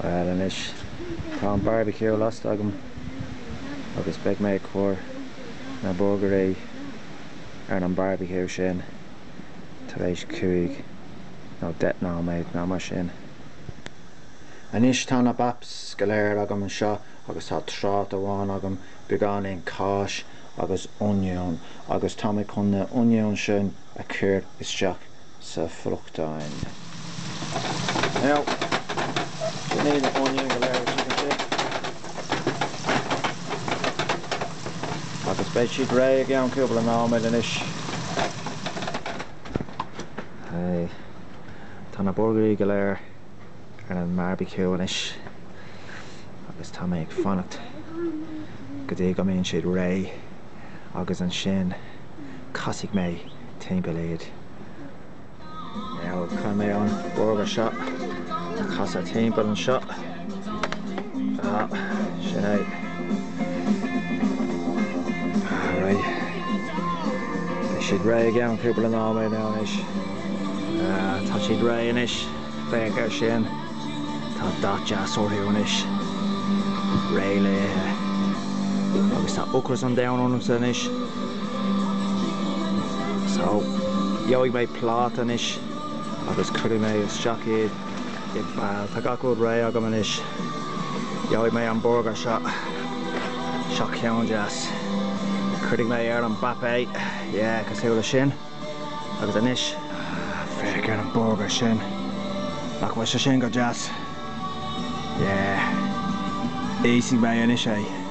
Bhuel anois, tá an barbecue lasta agam agus beidh mé ag cur na burgairí ar an barbecue sin tar éis 5 nó 10 nóiméad nó mar sin. Anois tá na baps go léir agam anseo agus tá tráta amháin agam, beagáinín cáis agus oinniún agus tá mé chun na oinniúin sin a chur isteach sa fhliuchtán. Now, sin iad na oinniúin go léir istigh ansin. Agus beidh siad réidh i gceann cúpla nóiméad anois. Hey, tá na burgairí go léir ar an mbarbecue anois agus tá mé ag fanacht go dtí go mbíonn siad réidh agus ansin casfaidh mé timpeall iad. Now caithfidh mé an burger seo a chasadh timpeall anseo. Ah, sin é. Alright. Beidh siad réidh i gceann cúpla nóiméad now anois. Ah, tá siad réidh anois. Féach air sin. Tá dath deas orthu anois. Réidh le hithe. Agus tá ocras an domhain ormsa anois. So, gheobhaidh mé pláta anois agus cuirfidh mé isteach iad i Bhuel, tá gach rud réidh agam anois. Gheobhaidh mé an burger seo. Seo ceann deas. Cuirfidh mé ar an bap é. Yeah, cosúil leis sin. Agus anois, féach ar an burger sin. Nach bhfuil sé sin go deas? Yeah. Íosfaidh mé anois é.